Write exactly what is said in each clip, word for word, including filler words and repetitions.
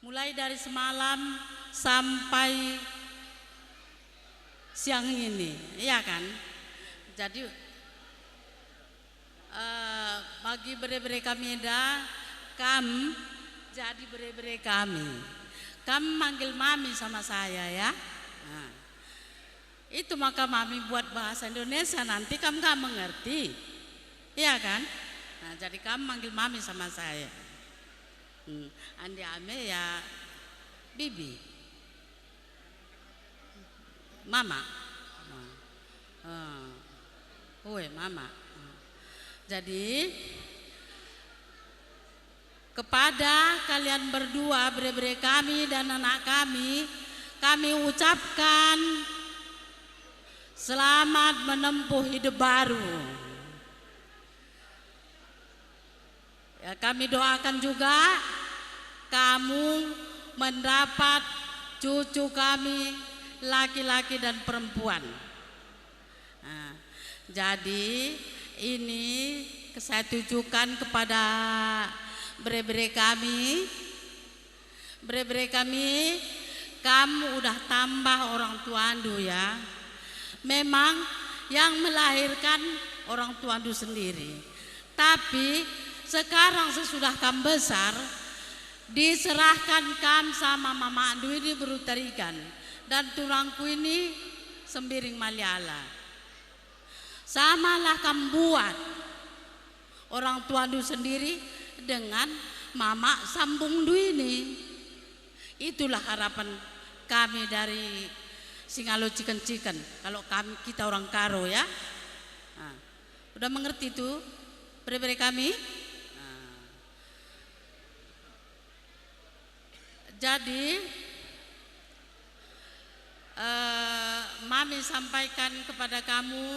Mulai dari semalam sampai siang ini, iya kan? Jadi, eh, bagi bere-bere kami enda, kam jadi bere-bere kami. Kam manggil mami sama saya, ya. Nah, itu maka mami buat bahasa Indonesia, nanti kam nggak mengerti. Iya kan? Nah, jadi kam manggil mami sama saya. Hmm, ande ame ya bibi. Mama. Hmm. Hmm. Ue, mama. Hmm. Jadi, kepada kalian berdua, bere-bere kami dan anak kami, kami ucapkan selamat menempuh hidup baru. Ya, kami doakan juga kamu mendapat cucu kami laki-laki dan perempuan. Nah, jadi ini saya tujukan kepada bere-bere kami. Bere-bere kami, kam udah tambah orang tuandu, ya. Memang yang melahirkan orang tuandu sendiri. Tapi sekarang sesudah kam besar, diserahkan kam sama mamakndu ini Beru Tarigan dan turangku ini Sembiring Maliala. Samalah kam buat orang tuandu sendiri dengan mamak sambungndu ini. Itulah harapan kami dari Singalo Ciken-ciken, kalau kami, kita orang Karo, ya. Nah, udah mengerti tuh, bere-bere kami? Nah. Jadi, eh, mami sampaikan kepada kamu,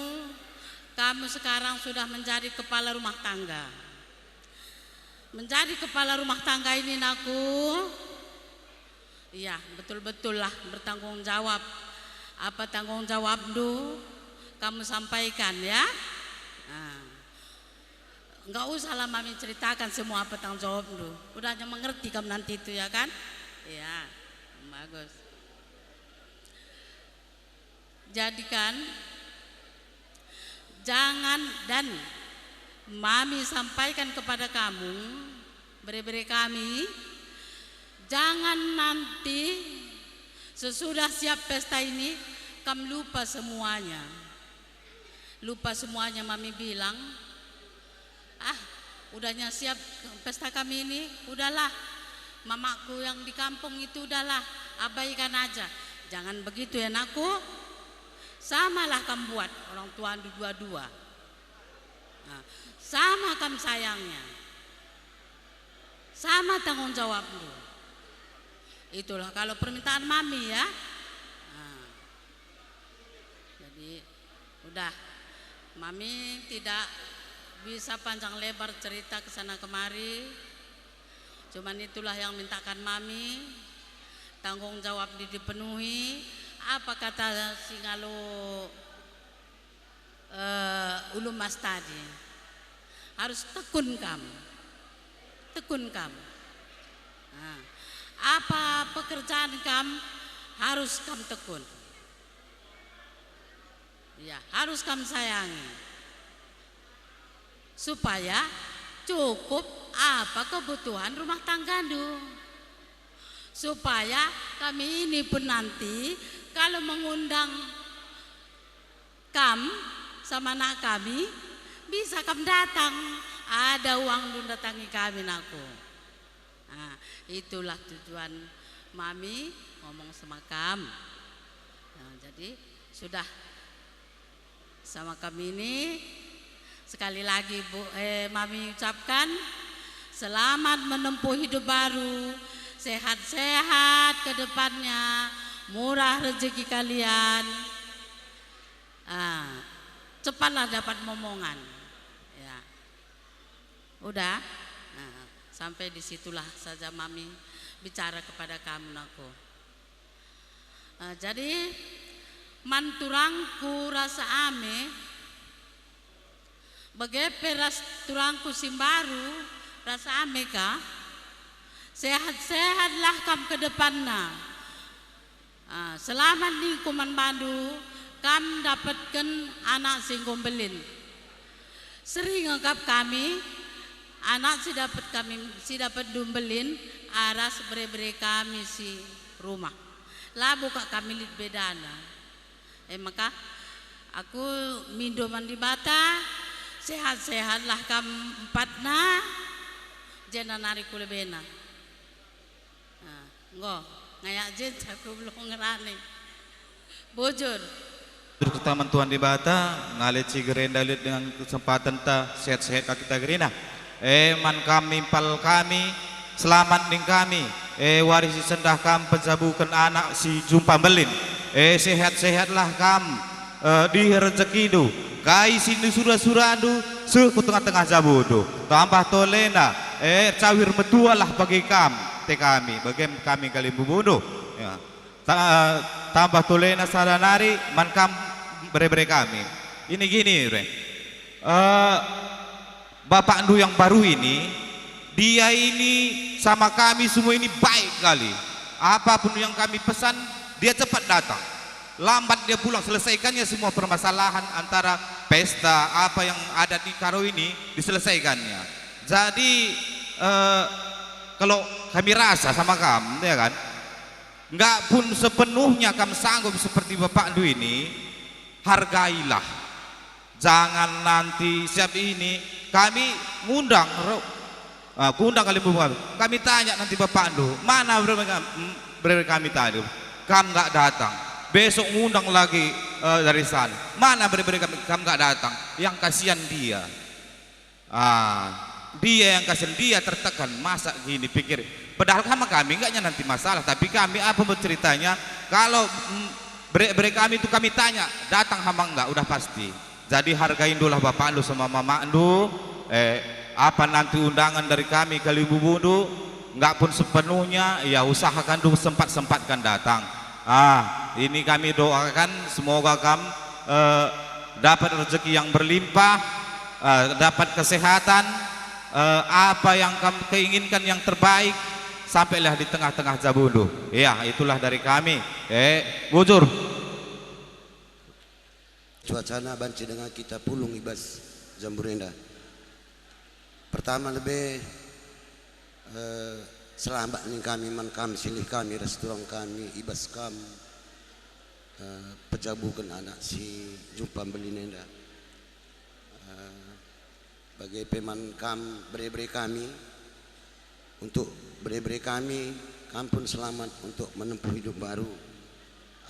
kamu sekarang sudah menjadi kepala rumah tangga. Menjadi kepala rumah tangga ini, nakku, iya, betul-betullah bertanggung jawab. Apa tanggung jawabndu, kamu sampaikan, ya. Nah. Nggak usahlah mami ceritakan semua apa tanggung jawabndu. Udah hanya mengerti kamu nanti itu, ya kan? Iya, bagus. Jadikan, jangan, dan mami sampaikan kepada kamu, bere-bere kami, jangan nanti sesudah siap pesta ini kam lupa semuanya. Lupa semuanya mami bilang, "Ah, udahnya siap pesta kami ini, udahlah. Mamakku yang di kampung itu udahlah, abaikan aja." Jangan begitu ya, nakku. Samalah kam buat orang tuandu dua-dua. Nah, sama kam sayangnya. Sama tanggung jawabndu. Itulah kalau permintaan mami ya. Nah. Jadi, udah. Mami tidak bisa panjang lebar cerita ke sana kemari. Cuman itulah yang mintakan mami. Tanggung jawab di-, dipenuhi. Apa kata Singalo, eh, Ulu Mas tadi? Harus tekun kam. Tekun kam. Nah, apa pekerjaan kam harus kam tekun. Ya, harus kam sayangi. Supaya cukup apa kebutuhan rumah tanggandu. Supaya kami ini pun nanti kalau mengundang kam sama anak kami, bisa kam datang. Ada uang datangi kami, nakku. Nah, itulah tujuan mami ngomong sama kam. Nah, jadi sudah sama kam ini, sekali lagi, Bu, eh, mami ucapkan selamat menempuh hidup baru, sehat-sehat ke depannya, murah rezeki kalian. Ah, cepatlah dapat momongan. Ya. Udah? Nah, sampai di situlah saja mami bicara kepada kamu, nakku. Ah, jadi, man turangku ras ame, bage pe ras turangku si mbaru ras ame ka, Sehat-sehatlah kam ke depanna. Ah, selamat ningku man bandu, kam dapetken anak si enggo mbelin. Sering ngekap kami, anak si dapet kami, si dapetndu mbelin, aras bere-bere kami si rumah. Labo kak kami lit bedana. E maka, aku mindo man Dibata, sehat-sehatlah kam empatna, jenda nari ku lebena. Nah, enggo, ngayak jenca ku Beluh Ngerani. Bujur. Bujur kita man Tuhan Dibata, ngale ciger enda lit dengan kesempatenta, sehat-sehat ka kita kerina. E, man kami, impal kami, selamat ning kami. E, wari si sendah kam penjabuken anak si jumpa mbelin. E, sehat-sehatlah kam, e, diher rejekindu. Kai si nisura-surandu, seh ku tengah-tengah jabundu. Tambah tolena, e, cawir metualah bagi kam, te kami, bage kami kalimbubundu. Ya. Ta-, tambah tolena sada nari man kam bere-bere kami. Ini gini, bre. Eh, bapakndu yang baru ini, dia ini sama kami semua ini baik kali. Apapun yang kami pesan, dia cepat datang. Lambat dia pulang, selesaikannya semua permasalahan antara pesta, apa yang adat di Karo ini, diselesaikannya. Jadi, eh, kalau kami rasa sama kam, ya kan, nggak pun sepenuhnya kam sanggup seperti bapakndu ini, hargailah. Jangan nanti siap ini, kami ngundang ro-, ah, kuundang kalimbubun kami. Kami tanya nanti bapakndu, "Mana bere kami?" Hmm, bere kami tadi. Kam nggak datang. Besok ngundang lagi, eh, dari sana. "Mana bere-bere kami?" Kam nggak datang. Yang kasihan dia. Ah, dia yang kasihan, dia tertekan. Masa gini pikir, padahal sama kami enggaknya nanti masalah, tapi kami apa berceritanya, kalau, mm, bere-bere kami itu kami tanya, datang sama enggak, udah pasti. Jadi hargaindulah bapakndu sama mamakndu, eh, apa nanti undangan dari kami kalimbubundu, enggak pun sepenuhnya, ya usahakan dulu sempat-sempatkan datang. Ah, ini kami doakan semoga kam, eh, dapat rezeki yang berlimpah, eh, dapat kesehatan, eh, apa yang kam keinginkan yang terbaik, sampailah di tengah-tengah jabundu. Ya, itulah dari kami. Eh, bujur. Cuacana banci denga kita pulung i bas jambur enda. Pertama lebe, eh, selamat ning kami man kam silih kami ras turang kami i bas kam, eh, pejabuken anak si jumpa mbelin enda. Eh, bage pe man kam bere-bere kami, untuk bere-bere kami, kam pun selamat untuk menempuh hidup baru.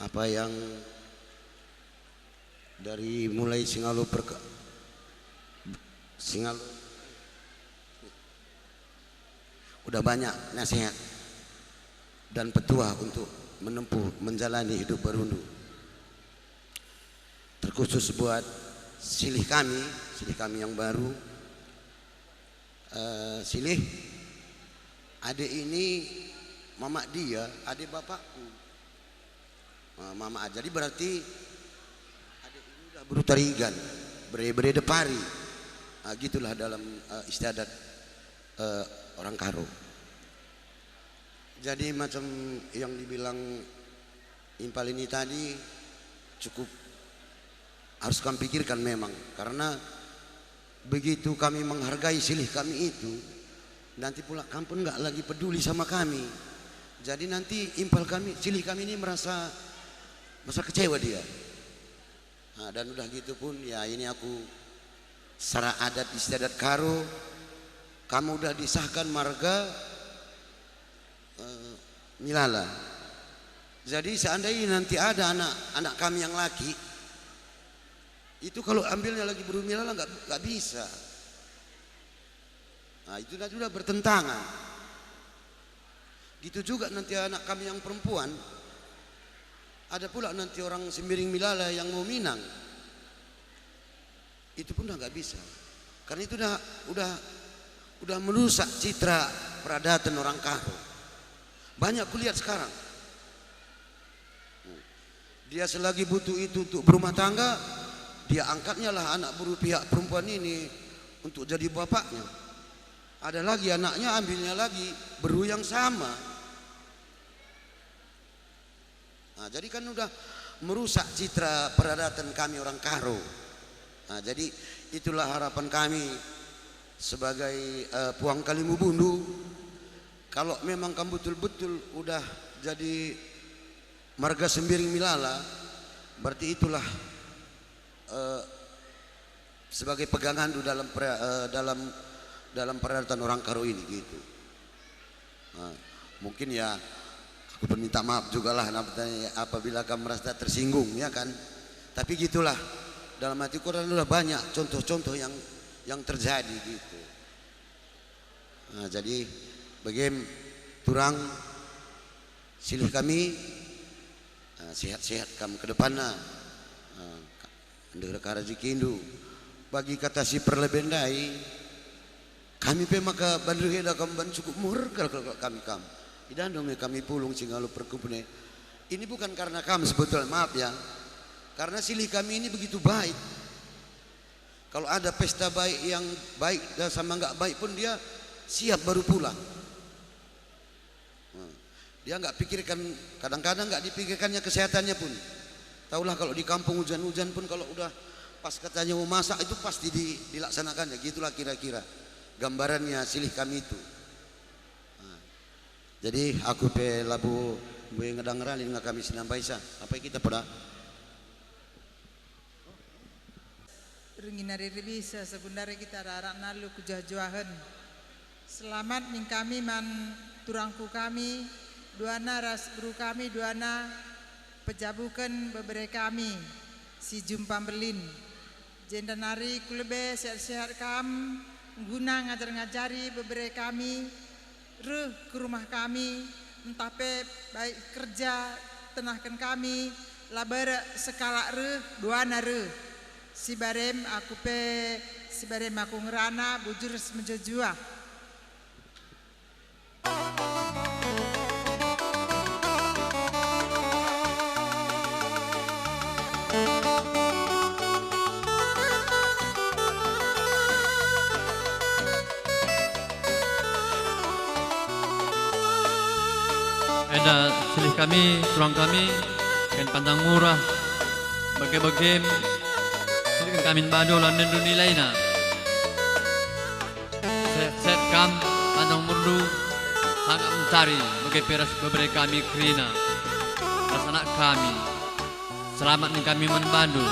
Apa yang dari mulai singalo perka-, singalo udah banyak nasihat dan petuah untuk menempuh, menjalani hidup barundu. Terkhusus buat silih kami, silih kami yang baru, eh, silih, adik ini mamak dia, adik bapakku. Eh, mamak, jadi berarti adik ini udah beru tarigan, bere-bere depari. Ah, gitulah dalam, eh, istiadat, eh, orang Karo. Jadi macam yang dibilang impal ini tadi cukup harus kami pikirkan memang, karena begitu kami menghargai silih kami itu, nanti pula kam pun nggak lagi peduli sama kami. Jadi nanti impal kami, silih kami ini merasa, merasa kecewa dia. Nah, dan udah gitu pun, ya ini aku secara adat istiadat Karo, kamu udah disahkan marga, eh, Milala. Jadi seandainya nanti ada anak, anak kami yang laki, itu kalau ambilnya lagi beru Milala nggak, nggak bisa. Nah, itu nanti udah bertentangan. Gitu juga nanti anak kami yang perempuan, ada pula nanti orang Sembiring Milala yang mau Minang. Itu pun udah nggak bisa. Karena itu udah, udah, udah merusak citra peradaban orang Karo. Banyak kulihat sekarang. Dia selagi butuh itu untuk berumah tangga, dia angkatnyalah anak beru pihak perempuan ini untuk jadi bapaknya. Ada lagi anaknya, ambilnya lagi beru yang sama. Nah, jadi kan udah merusak citra peradaban kami orang Karo. Nah, jadi itulah harapan kami sebagai, eh, Puang Kalimubundu. Kalau memang kam betul-betul udah jadi marga Sembiring Milala, berarti itulah, eh, sebagai peganganndu dalam per-, eh, dalam, dalam peradaban orang Karo ini, gitu. Nah, mungkin ya, aku pun minta maaf jugalah, nah, apabila kamu merasa tersinggung, ya kan? Tapi gitulah, dalam hatiku kan udah banyak contoh-contoh yang, yang terjadi, gitu. Nah, jadi, bagem, turang, silih kami, nah, sehat-sehat kam ke depanna. Nah, ndehera ka rejekindu. Bagi kata si perlebe ndai, kami pe maka bandu eda kam ban cukup muher kal, kal, kal kami kam. Idahndu nge kami pulung si ngalo perkumpulan e. Ini bukan karena kam sebetulnya, maaf ya. Karena silih kami ini begitu baik. Kalau ada pesta baik yang baik dan sama nggak baik pun dia siap baru pulang. Hmm. Dia nggak pikirkan, kadang-kadang nggak dipikirkannya kesehatannya pun. Taulah kalau di kampung hujan-hujan pun kalau udah pas katanya mau masak itu pasti di-, dilaksanakannya. Gitulah kira-kira gambarannya silih kami itu. Nah, jadi aku pe labo mbue ngedang ralin nga kami sinambaisa. Apa kita pada? Ringi nari rebisa, segundari kita rarak nalu kujuah-juahen. Selamat min kami man turangku kami, duana ras beru kami, duana pejabuken bebere kami si jumpa mbelin. Jenda nari ku lebe sehat-sehat kam, ngguna ngajar-ngajari bebere kami, reh ku rumah kami, ntah pe baik kerja, tenahken kami, la berek sekalak reh, duana reh. Si barem aku pe, si barem aku ngerana, bujur semejuah-juah. Enda silih kami, turang kami, ken pandang murah, bage-bagem, silihken kami bandu la nendu nilaina. Sehat-sehat kam, panjang umurndu, sangap mencari, bage pe ras bebere kami kerina. Ras anak kami, selamat ning kami man bandu.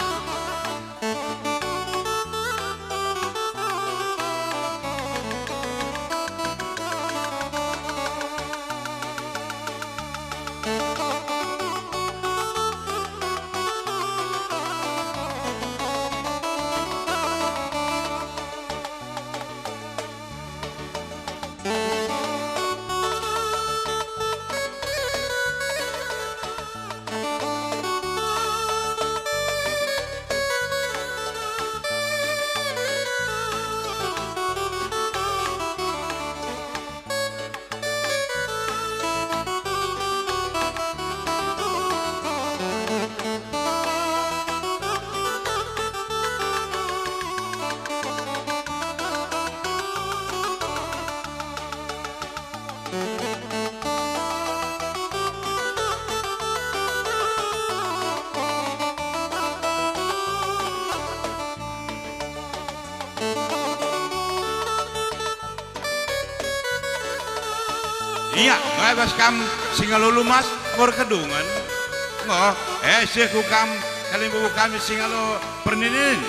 Ia, enggo bas kam si ngalo lumas, enggo erkedungen. Enggo, eh, seh ku kam, kalimbubu kami si ngalo perninin.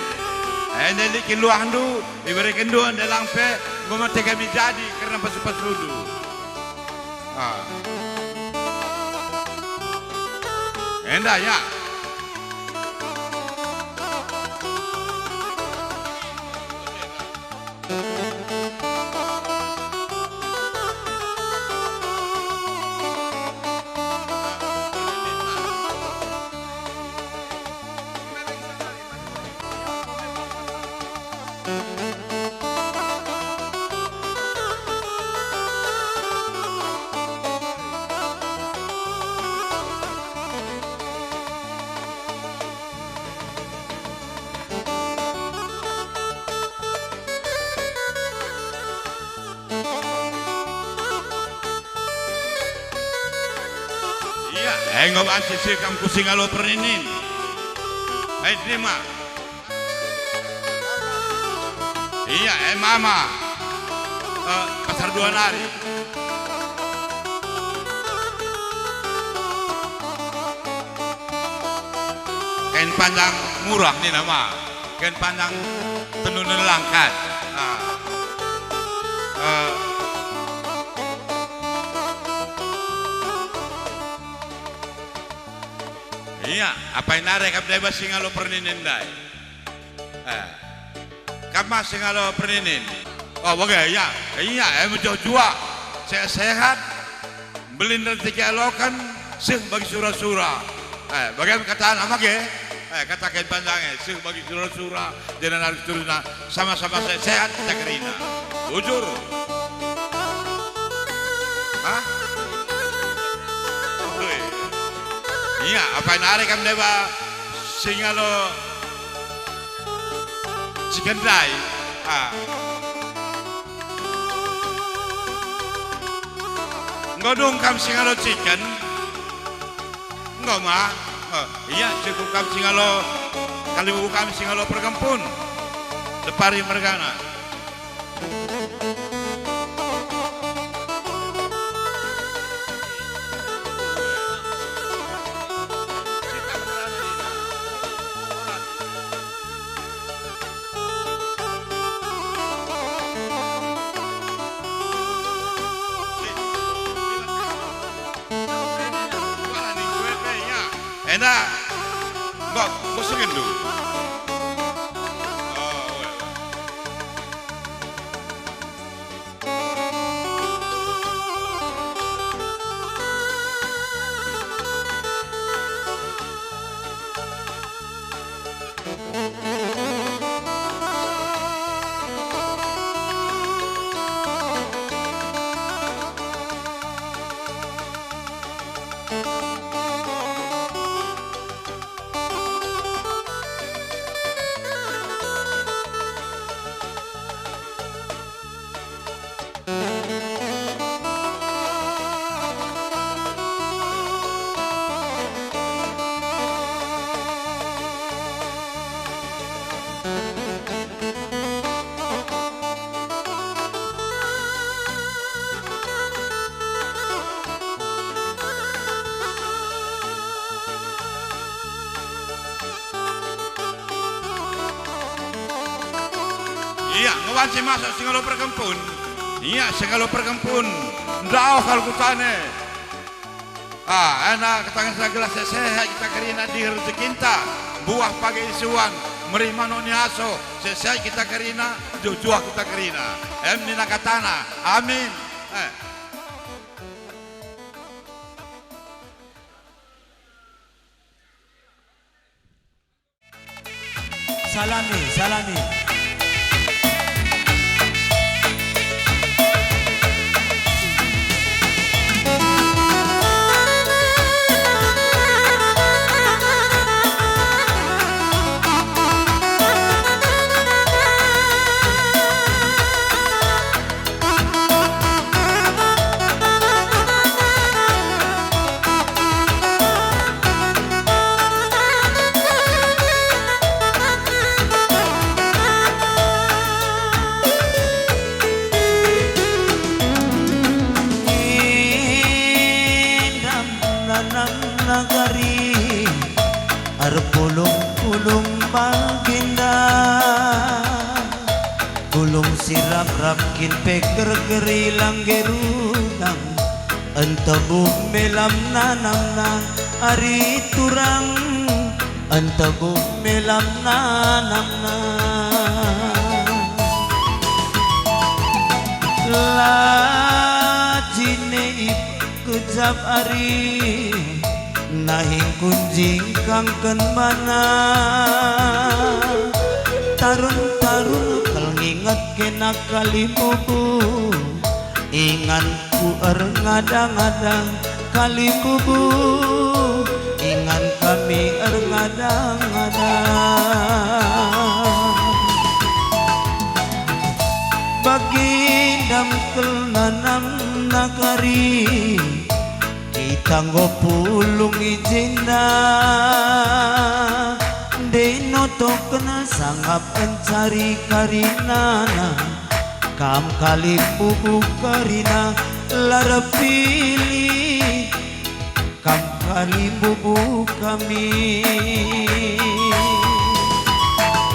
Eh, enda lit kin luahndu, iberekenndu enda lang pe, enggo mate kami jadi kerna pasu-pasundu. Ah. Enda, ya. Enggo banci seh kam ku Singalo Perninin. Ai terima. Ia, e mama. Eh, pasar dua nari. Kain panjang murah nina ma. Kain panjang tenun langkat. Ah. Eh. Ia, apai nari kam deba Singalo Perninin ndai? Eh. Kam ma Singalo Perninin? Oh, bage, ia. Ia, e mejuah-juah. Sehat-sehat. Mbelin rejeki aloken, seh bagi sura-sura. Eh, bage katana mage? Eh, kata kain panjang e, seh bagi sura-sura, janah nari seterusna, sama-sama se-, sehat kita kerina. Bujur. Hah? Oi. Ia, apai nari kam deba Singalo Ciken ndai? Ah. Enggo dung kam Singalo Ciken? Enggo ma? Oh, ia, seh kam Singalo, kalimbubu kam Singalo Perkempun. Depari mergana. Enda, mbok, mbok singenndu. Oh, oe, oe. Ia, ngebanci masuk Singalo Perkempun. Ia, Singalo Perkempun. Ndauh kal kutana. Ah, ena ketangen gelah sehat kita kerina diher rejekinta, buah page isuan, meri manuk ni aso, sehat kita kerina, juah-juah kita kerina. Em nina katana, amin. Eh. Salami, salami. Indam nanam nagari, erpulung-pulung baginda. Pulung si rap-rap kin pe gergeri langge rudang, entebuh melam nanamna ari turang, entebuh melam nanamna. La jine ip kejap ari, nahi kunjingkangken bana. Tarun-tarun kal nginget kena kalimbubu, inganku erngada-ngada kalimbubu, ingan kami erngada-ngada. Bagindam kel nanam nagari, kita Kita enggo pulung i jenda, ndai notoken sangap encari karinana. Kam kalimbubu karina la erpilih, kam kalimbubu kami.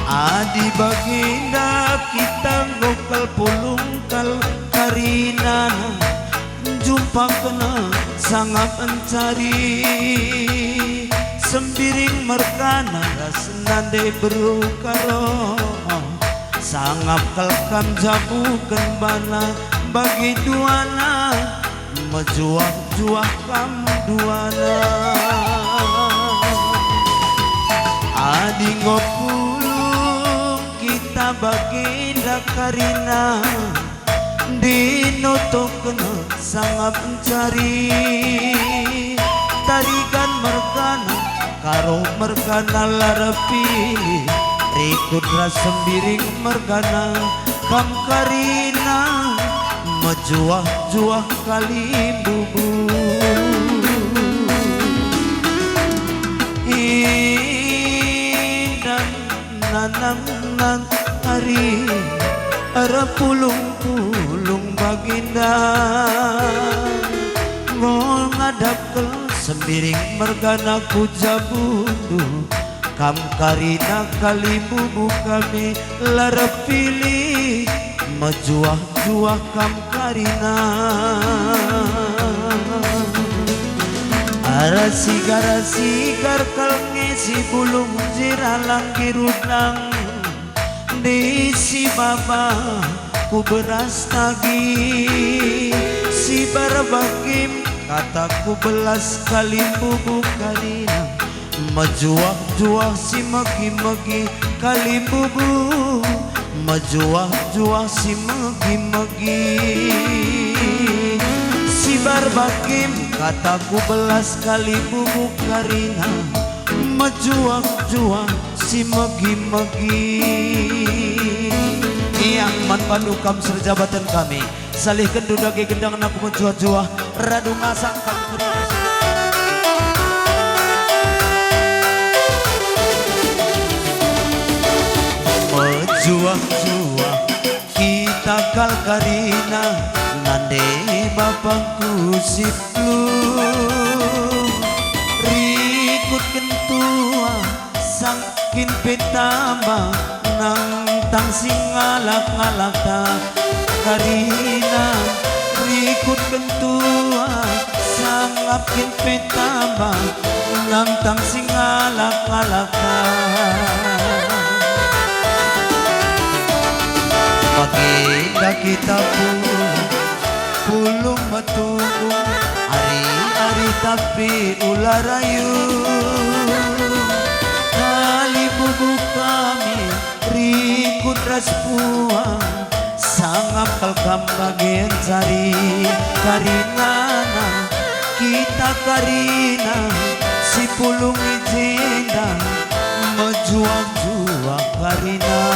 Adi bagenda kita enggo kal pulung kal karinana, njumpaken sangap encari Sembiring mergana ras nande beru Karo. Sangap kal kam jabuken bana bagi duana, mejuah-juah kam duana. Adi enggo pulung kita bagenda karina, ndai notoken sangap encari Tarigan mergana, Karo mergana la erpilih, Rikut ras Sembiring mergana kam karina, mejuah-juah kalimbubu. Indah nanang-nanang ari erpulung-pulung bagenda, enggo ngadapken Sembiring mergana ku jabundu. Kam karina kalimbubu kami la erpilih, mejuah-juah kam karina. Arah sigar-sigar kal nge si bulung jera langgi rudang, ndai si baba ku beras tagi, si barbagim kata ku belas kalimbubu karina. Mejuah-juah si megi-megi kalimbubu, mejuah-juah si megi-megi. Si barbagim kata ku belas kalimbubu karina, mejuah-juah si megi-megi. Ia man bandu kam si erjabaten kami. Salihkenndu dage gendangna ku mejuah-juah, radu ngasak kam kerina. Mejuah-juah kita kal karina, nande bapangku si pelung. Rikutken tua, sang kin pe tamba nangtang si ngalak-ngalakta karina. Rikutken tua, sangap kin pe tamba nangtang si ngalak-ngalakta. Bagenda kita pulung, pulung metunggung, ari-ari tapi ula rayu. Kalimbubu kami, Rikut ras Puang, sangap kal kam bage encari karinana. Kita karina si pulung i jenda, mejuah-juah karina.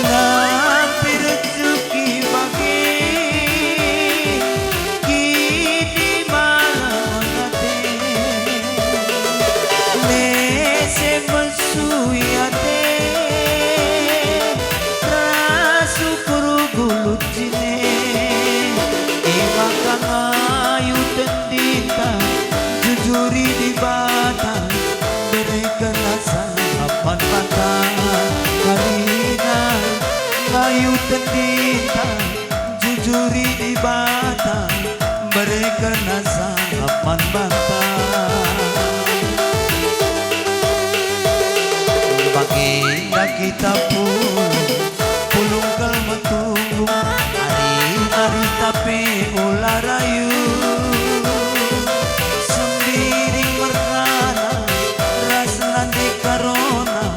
Nampi rejeki bage, kini malang ate. Mese mesui ate, ras ukur gulut jine. E maka ngayuken dinta, jujuri Dibata, bereken asa apan banta karina. Ngayuken dinta, jujuri Dibata, bereken asa apan banta. Bagenda kita pulung, pulung kal metunggung, ari-ari tapi ula rayu. Sembiring mergana ras nande Karona,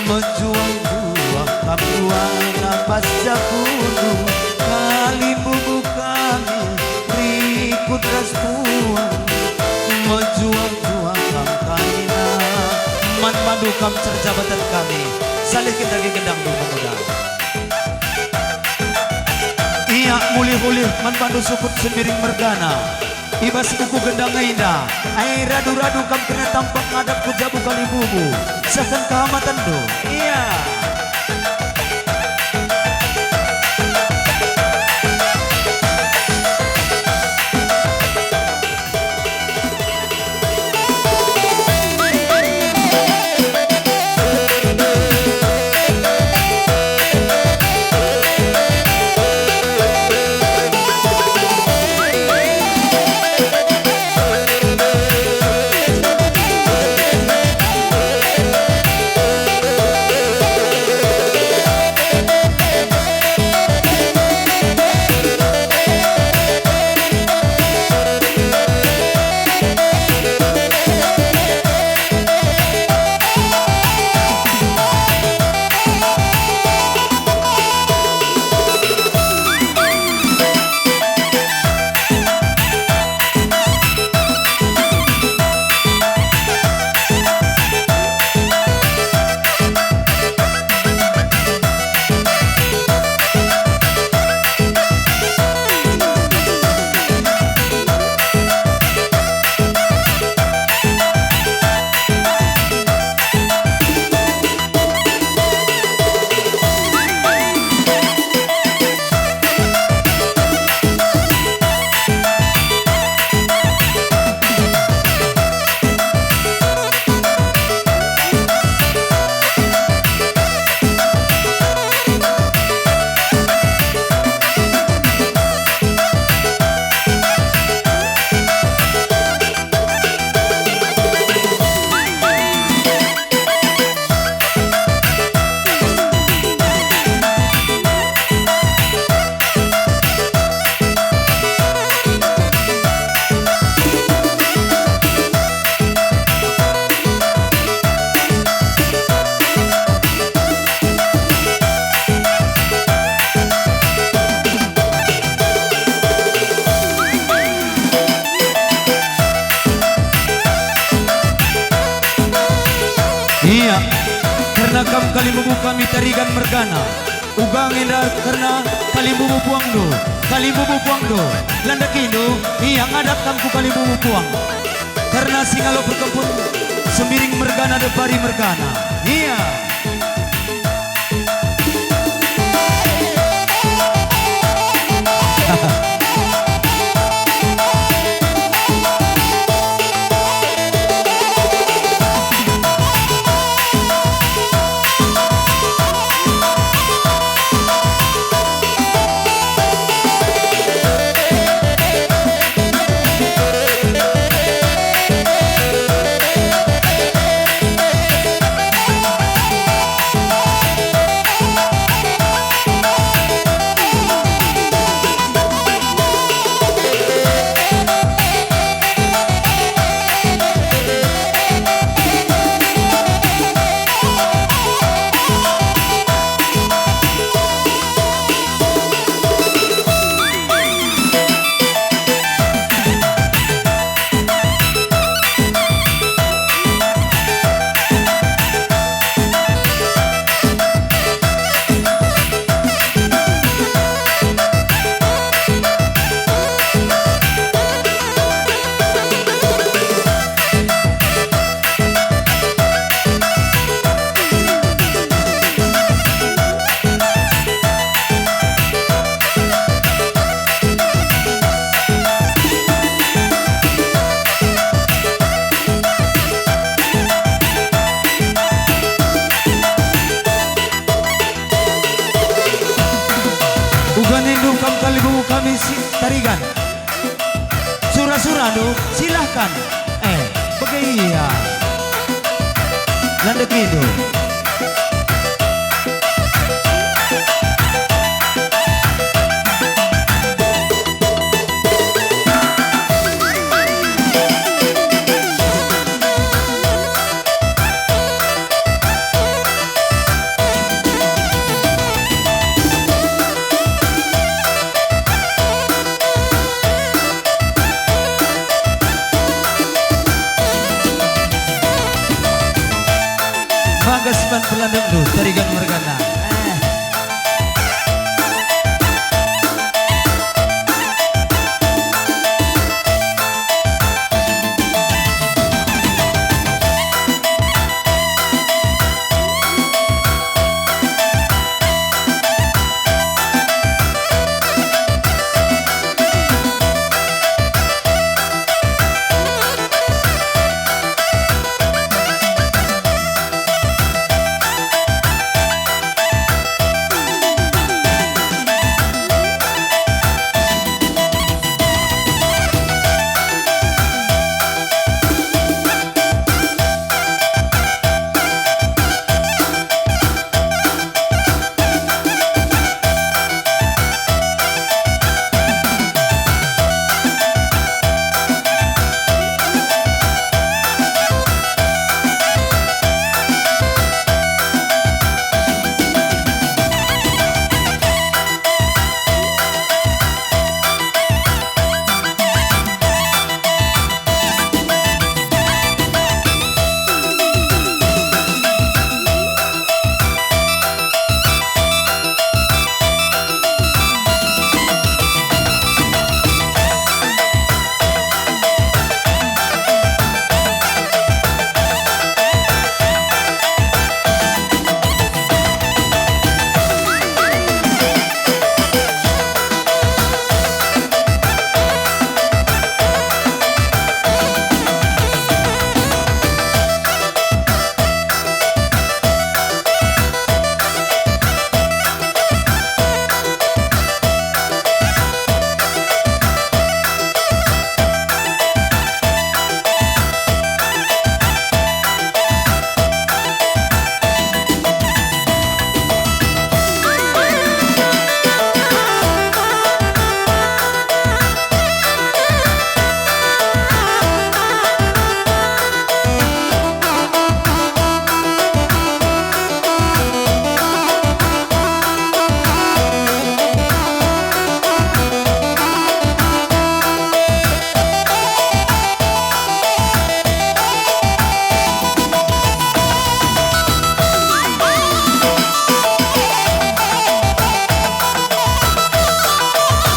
mejuah-juah kam duana bas jabundu. Kalimbubu kami, Rikut ras Puang, mejuah-juah kam karina. Man bandu kam si erjabaten kami, salihken dage gendangndu, pemuda. I Ia mulih-ulih man bandu sukut Sembiring mergana. I bas uku gendang enda, ai radu-radu kam kerna tampak ngadap ku jabu kalimbubu, sehken kehamatenndu. Ia. Ia, kerna kam kalimbubu kami Tarigan mergana. Uga nge enda kerna kalimbubu puangndu, kalimbubu puangndu. Landekindu, ia ngadap kam ku kalimbubu puang. Kerna si ngalo perkempun Sembiring mergana, Depari mergana. Ia. Uga nindu kam kalimbubu kami si Tarigan. Sura-surandu, silahkan. Eh, bage ia. Landekindu. Bagas ban pelandekndu, Tarigan mergana. Eh.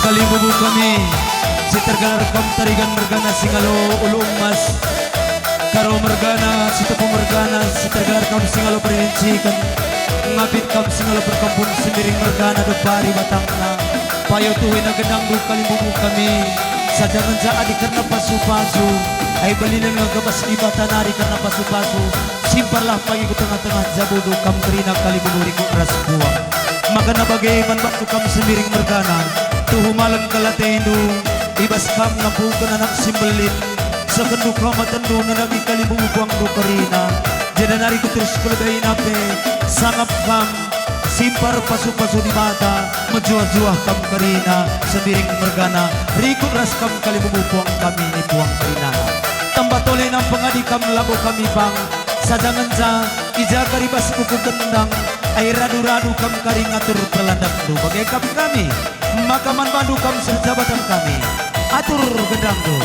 Kalimbubu kami, si tergelar kam Tarigan mergana, Singalo ulu emas, Karo mergana, Sitepu mergana, si tergelar kam Singalo perinciken, Ngabit kam Singalo perkempun, Sembiring mergana, Depari batangna. Payo tuhina gendangndu Kalimbubu kami, saja ngenca adi kerna pasu-pasu, ai belinen nge bas Dibata nari kerna pasu-pasu. Simparlah pagi ku tengah-tengah jabundu kam kerina Kalimbubu, Rikut ras Puang. Maka na bage man bandu kam Sembiring mergana, tuhu malem kal atendu, i bas kam ngapungken anak si mbelin, sehenndu kam atendu nandangi Kalimbubu, Puangndu kerina. Jenda nari ku terus ku lebe ina pe, sangap kam, simpar pasu-pasu Dibata, mejuah-juah kam kerina, Sembiring mergana, rikut ras kam Kalimbubu, Puang kami ni Puang kerinana. Tambah tole nampengadi kam labo kami pang, saja ngenca i ja kari bas buku gendang, ai radu-radu kam kari ngatur perlandakndu bage kam kami, maka man bandu kam si erjabatan kami. Atur gendangndu.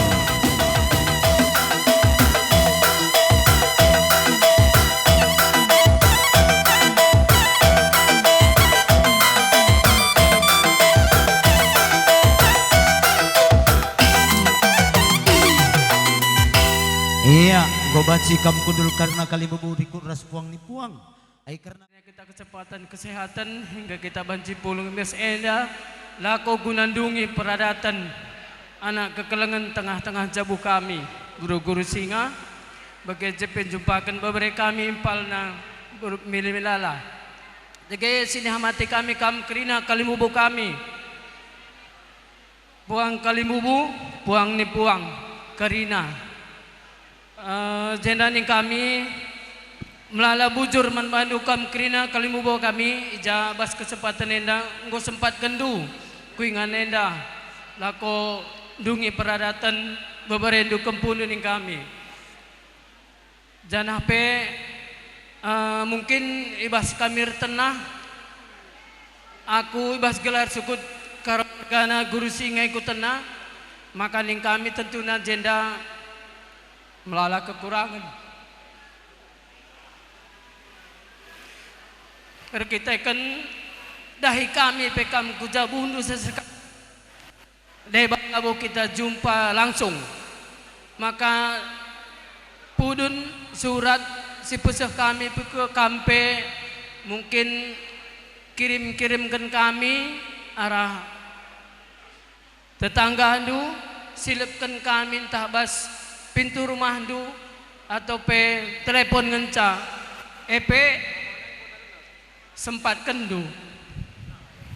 Ia, enggo banci kam kundul kerna Kalimbubu, Rikut ras Puang ni Puang. Ai kerna kita kecepatan kesehatan hingga kita banci pulung mes enda, lako guna ndungi peradaten anak kekelengen tengah-tengah jabu kami, guru-guru singa, bage je pe njumpaken bebere kami impalna guru mili-milala. Dage si nihamati kami kam kerina Kalimbubu kami. Puang Kalimbubu, Puang ni Puang, kerina. Eh, jenda ning kami, melala bujur man bandu kam kerina Kalimbubu kami, i ja bas kesempaten enda enggo sempatkenndu ku ingan enda, lako ndungi peradaten beberendu kempundu ning kami. Janah pe, eh, mungkin i bas kami ertenah, aku i bas gelar sukut Karo mergana guru singa ikutna, maka ning kami tentuna jenda melala kekurangen. Erkiteken dahi kami pe kam ku jabundu seseka-, deba labo kita jumpa langsung. Maka pudun surat si peseh kami pe ke kam pe mungkin kirim-kirimken kami arah tetanggandu, silipken kami ntah bas pintu rumahndu, atau pe telepon ngenca. E pe, sempatkenndu.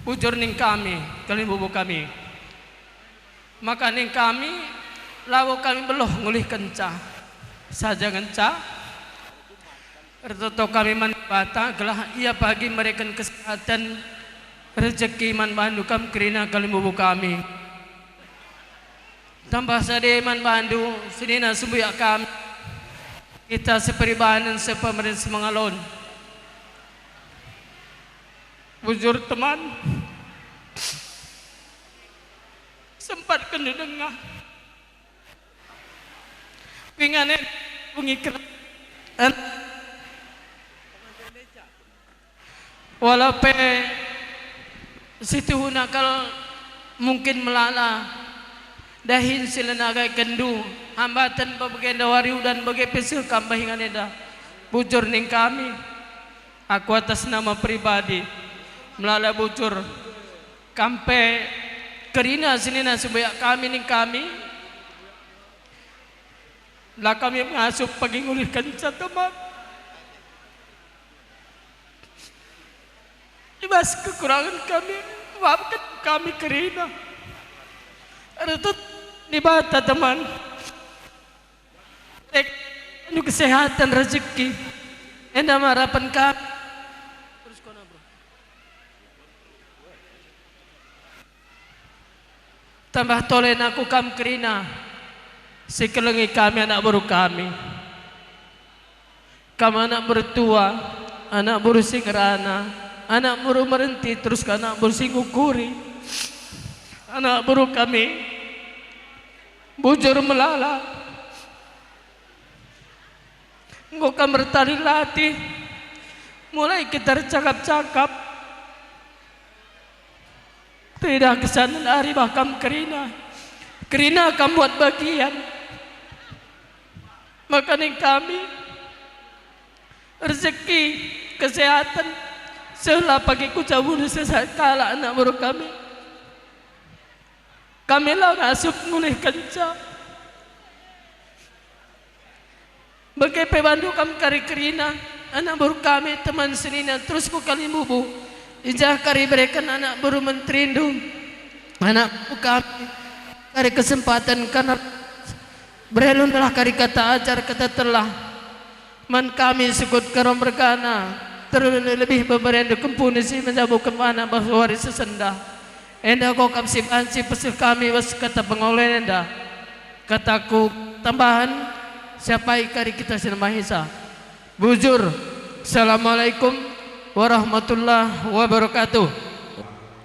Bujur ning kami, Kalimbubu kami. Maka ning kami, labo kami beluh ngulihkenca. Saja ngenca, ertoto kami man Dibata, gelah Ia pagi mereken kesehatan, rejeki man bandu kam kerina Kalimbubu kami. Tambah sade man bandu, senina sembuyak kami, kita seperibanen, sepemeren, semengalon. Bujur teman, sempatkenndu denga. Pingane bungi kera-, en-, Wala pe situhuna kal mungkin melala dahin si lena agaikenndu, hambaten pebagenda wari udan bage pe seh kam bahi ingan enda. Bujur ning kami, aku atas nama pribadi, melala bujur, kam pe kerina senina sembuyak kami ning kami, la kami ngasup pagi ngulihkenca teman. I bas kekurangen kami, maafken kami kerina. Ertut Dibata teman. Ek, penuh kesehatan, rezeki. Enda marapen kami. Tambah tolen aku kam kerina, si kelengi kami anak beru kami. Kam anak mertua, anak beru si ngerana, anak beru merenti, terus ka anak beru si ngukuri. Anak beru kami, bujur melala. Enggo kam ertali latih, mulai kita ercakap-cakap. Tidak kesanan ari bah kam kerina. Kerina kam buat bagian. Maka ning kami, rezeki, kesehatan, sehlah pagi ku jabundu sesakalak anak beru kami. Kami la ngasup ngulihkenca. Bage pe bandu kam kari kerina, anak beru kami, teman senina, terus ku kalimbubu. I jah kari bereken anak beru menterindu, anak beru kami, kari kesempaten, karna berelunlah kari kata ajar, kata telah. Man kami sukut karo mergana, terlebih beberendu kempuna si menjabuken anak bas wari sesendah. Enda ko kam si banci peseh kami bas kata pengolen enda. Kataku tambahan, siapai kari kita si nembahisa. Bujur, Assalamualaikum warahmatullahi wabarakatuh.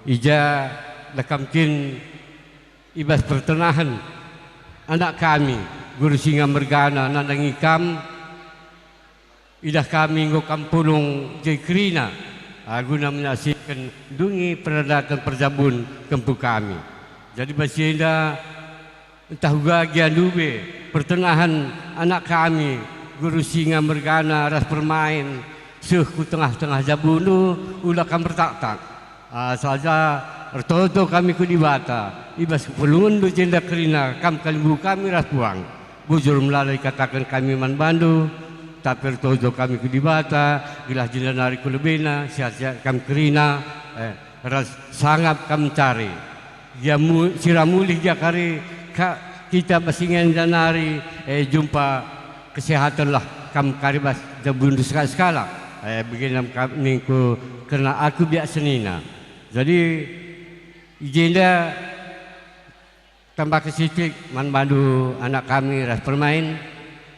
I ja la kam kin i bas pertengahen anak kami, Guru Singa mergana, nandangi kam, idah kami enggo kam pulung je kerina, ah, guna menyaksiken ndungi peradaten perjabun kempu kami. Jadi bas si enda, ntah uga gia ndube pertengahen anak kami, Guru Singa mergana ras permain, seh ku tengah-tengah jabundu, ula kam ertaktak. Ah, saja ertoto kami ku Dibata, i bas kepulungenndu jenda kerina kam kalimbubu kami ras puang. Bujur melala ikataken kami man bandu, tapi ertoto kami ku Dibata, gelah jenda nari ku lebena, sehat-sehat kam kerina, eh, ras sangap kam ncari. Gia mu-, sira mulih gia kari ka-, kita bas ingan jenda nari, eh, jumpa kesehatenlah kam kari bas jabundu sekalak-sekalak. Eh, beginem kam ningku kerna aku biak senina. Jadi, i jenda tambah kesitik man bandu anak kami ras permain,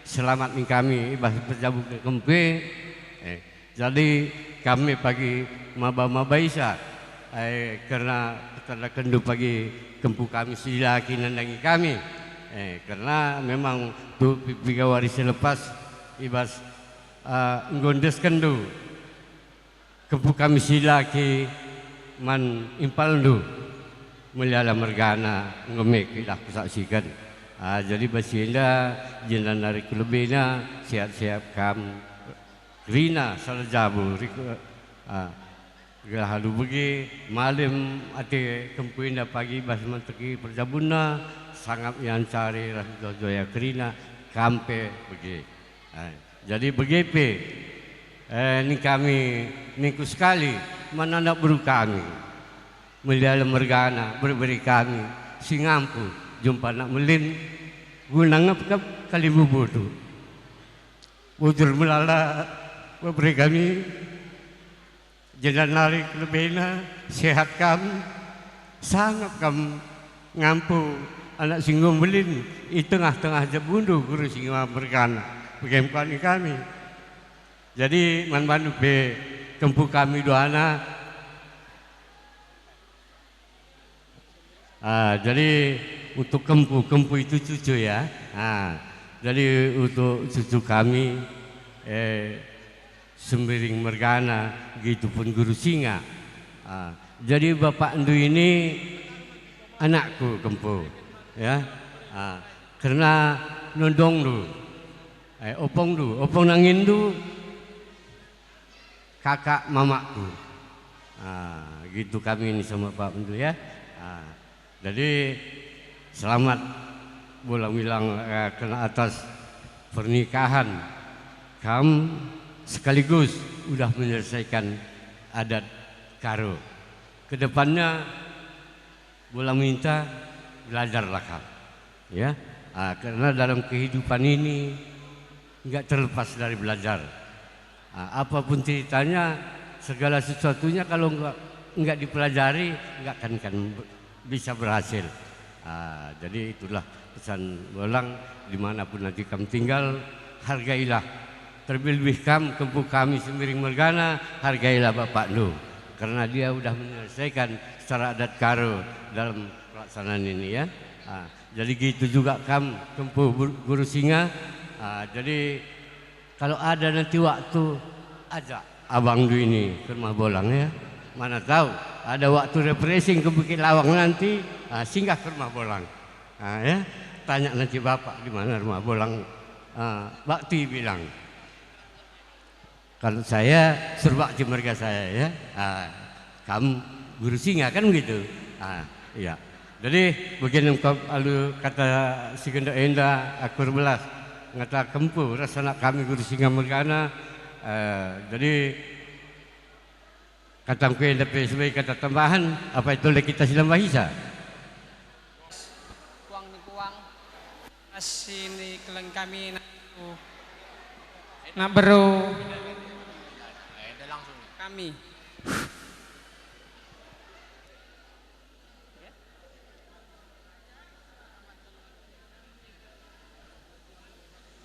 selamat ning kami i bas perjabuken kempu e. Eh, jadi kami pagi maba-mabaisa, eh, kerna petandakenndu pagi kempu kami si la kin nandangi kami. Eh, kerna memang tu pi-, piga wari si lepas i bas, eh, enggo endeskenndu. Kempu kami si la kin man impalndu, meliala mergana enggo me idah kusaksiken. Ah, jadi bas si enda, jenda nari ku lebena, sehat-sehat kam kerina sala jabu, riku, ah, gelah alu bage, malem ate kempu enda pagi bas manteki perjabunna, sangap ia ncari ras joh-joh ia kerina, kam pe bage. Ah, jadi bage pe, eh, ning kami ningku sekali man anak beru kami. Meliala mergana bere-bere kami si ngampu jumpa anak melin guna ngepkep kalimbubundu. Bujur melala bebere kami. Jenda nari ku lebena, sehat kam, sangap kam ngampu anak si enggo mbelin i tengah-tengah jabundu, Guru Singa mergana, bage me kami. Jadi, man bandu pe kempu kami duana. Ah, jadi untuk kempu, kempu itu cucu ya. Ah, jadi untuk cucu kami, eh, Sembiring mergana, gitu pun Guru Singa. Ah, jadi bapakndu ini anakku kempu, ya. Ah, kerna nondongndu, eh, opongndu, opong nanginndu, kakak mamakku. Ah, gitu kami ini sama bapakndu ya. Ah, jadi selamat bolang-bilang, eh, kena atas pernikahan kam sekaligus udah menyelesaikan adat Karo. Kedepannya bolang minta belajarlah kam. Ya, ah, karena dalam kehidupan ini nggak terlepas dari belajar. Ah, apapun ceritanya, segala sesuatunya kalau nggak, nggak dipelajari, nggak akan, kan bisa berhasil. Ah, jadi itulah pesan bolang, dimanapun nanti kam tinggal, hargailah. Terlebih-lebih kam, kempu kami Sembiring mergana, hargailah bapakndu. Karena dia udah menyelesaikan secara adat Karo dalam pelaksanaan ini, ya. Ah, jadi gitu juga kam, kempu Bur-, Guru Singa. Ah, jadi kalau ada nanti waktu, ajak abangndu ini ke rumah bolang, ya. Mana tahu, ada waktu refreshing ke Bukit Lawang nanti, ah, singgah ke rumah Bolang. Ah, ya, tanya nanti Bapak di mana rumah Bolang, ah, bakti bilang. Kalau saya, Surbakti merga saya, ya. Ah, kamu Guru Singa, kan begitu? Ah, iya. Jadi, begini kap alu kata si gendek enda, aku erbelas. Ngata kempu, ras anak kami Guru Singa mergana. Eh, jadi, katangku enda pe sebagai kata tambahan, apa itu oleh kita si lambah isa? Puang ni puang, ras si ni keleng kami, nak beru, nak beru kami.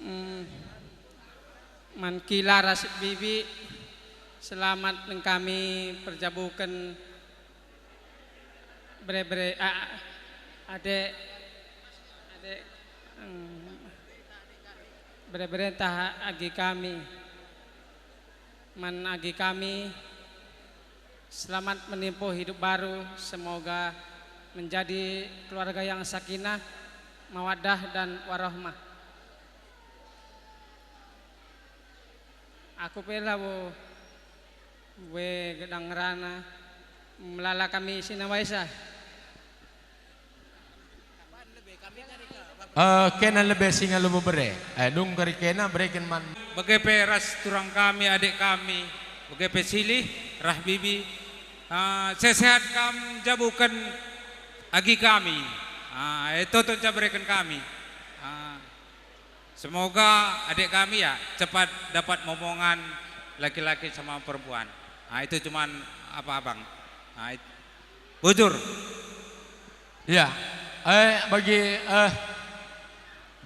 Hmm. Man Kila ras Bibi, selamat nengkami perjabuken bere-bere, ah, adek, adek, hmm, bere-bere ntah agi kami. Man agi kami, selamat menempuh hidup baru, semoga menjadi keluarga yang sakinah, mawaddah, dan warohmah. Aku pe labo we gedang ngerana, melala kami si nawaisa. Eh, kena lebe Singa Lebo bere. Eh, dung kari kena bereken man. Bage pe ras turang kami, adik kami, bage pe Silih, Rahbibi. Ah, sehat-sehat kam jabuken agi kami. Ah, eh, toto ja bereken kami. Ah, semoga adik kami ya cepat dapat momongan laki-laki sama perempuan. Ah, itu cuman apa, Abang. Ah, it-, bujur. Ya, eh, bagi, eh,